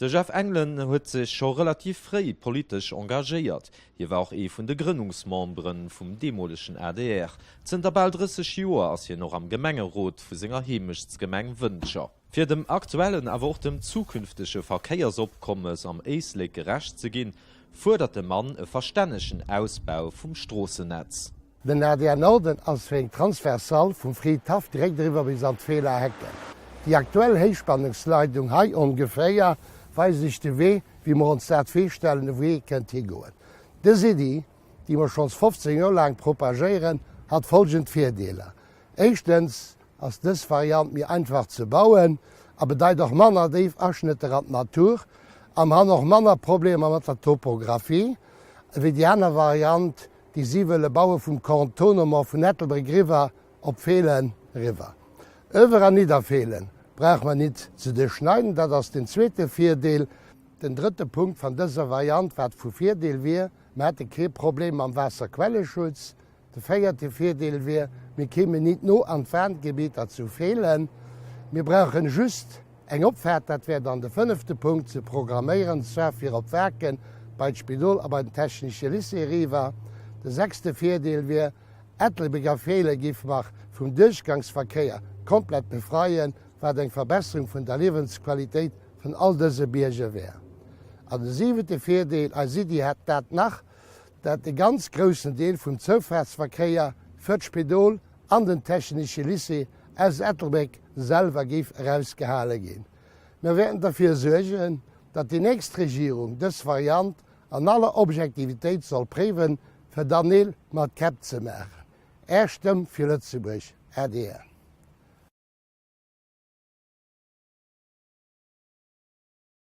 De Jeff Engelen huet sech scho relativ fréi politesch engagéiert. Hie war och ee vun de Grënnungsmembere vum deemolegen adr. Zënter bal 30 Joer ass hien och am Gemengerot vu senger Heemechtsgemeng Wëntger. Fir dem aktuellen, awer och dem zukünftege Verkéiersopkommes am Éislek gerecht ze ginn, fuerdert de Mann e verstännegen Ausbau vum Stroossennetz. Den adr Norden ass fir eng Transversale vum Fridhaff direkt eriwwer bis an d'Feeler Hecken. Déi aktuell Héichspannungsleidung hei ongeféier weist iech de Wee, wéi mer ons dat virstellen a wou ee kënnt higoen. Dës Iddi, déi mer schonns 15 Joer laang propagéieren, hat folgend Virdeeler, Éischtens ass dës Variant méi einfach ze bauen a bedeit och manner déif Aschnëtter an d'Natur a mer han och manner Problemer mat der Topographie ewéi déi aner Variant, déi si wëlle baue vum Contournement vun Ettelbréck eriwwer op Feelen eriwwer. Öwer an Nidderfeelen brauche mer nit ze duerchschneiden, dat ass den zweete Virdeel. Den drëtte Punkt van dëser Variant, wat vu Virdeel wier, mer hätte kee Problem mam Waasserquelleschutz. De véierte Virdeel wier, mir kéimen nit no an d'Warngebieter zu Feelen. Mir brauchen just Eng Opfaart, dat wär dann de fënnefte Punkt, ze programméieren, zwar fir op Waarken bei d'Spidol a bei den technesche Lycée eriwwer. De sechste Virdeel wier, Ettelbréck a Feelen géife mer vum Duerchgangsverkéier komplett befreien, wat eng Verbesserung vun der Liewensqualitéit vun all dëse Bierger wär. An de siwente Virdeel, eis Iddi hätt dat nach, dat e ganz groussen Deel vum Zoufaartsverkéier fir d'Spidol an den technesche Lycée aus Ettelbréck selwer géif erausgehale ginn. Mir wäerten derfir suergen, datt déi nächst Regierung dës Variant an aller Objektivitéit soll préiwen, fir dann Neel mat Käpp ze maachen. Är Stëmm fir Lëtzebuerg, adr.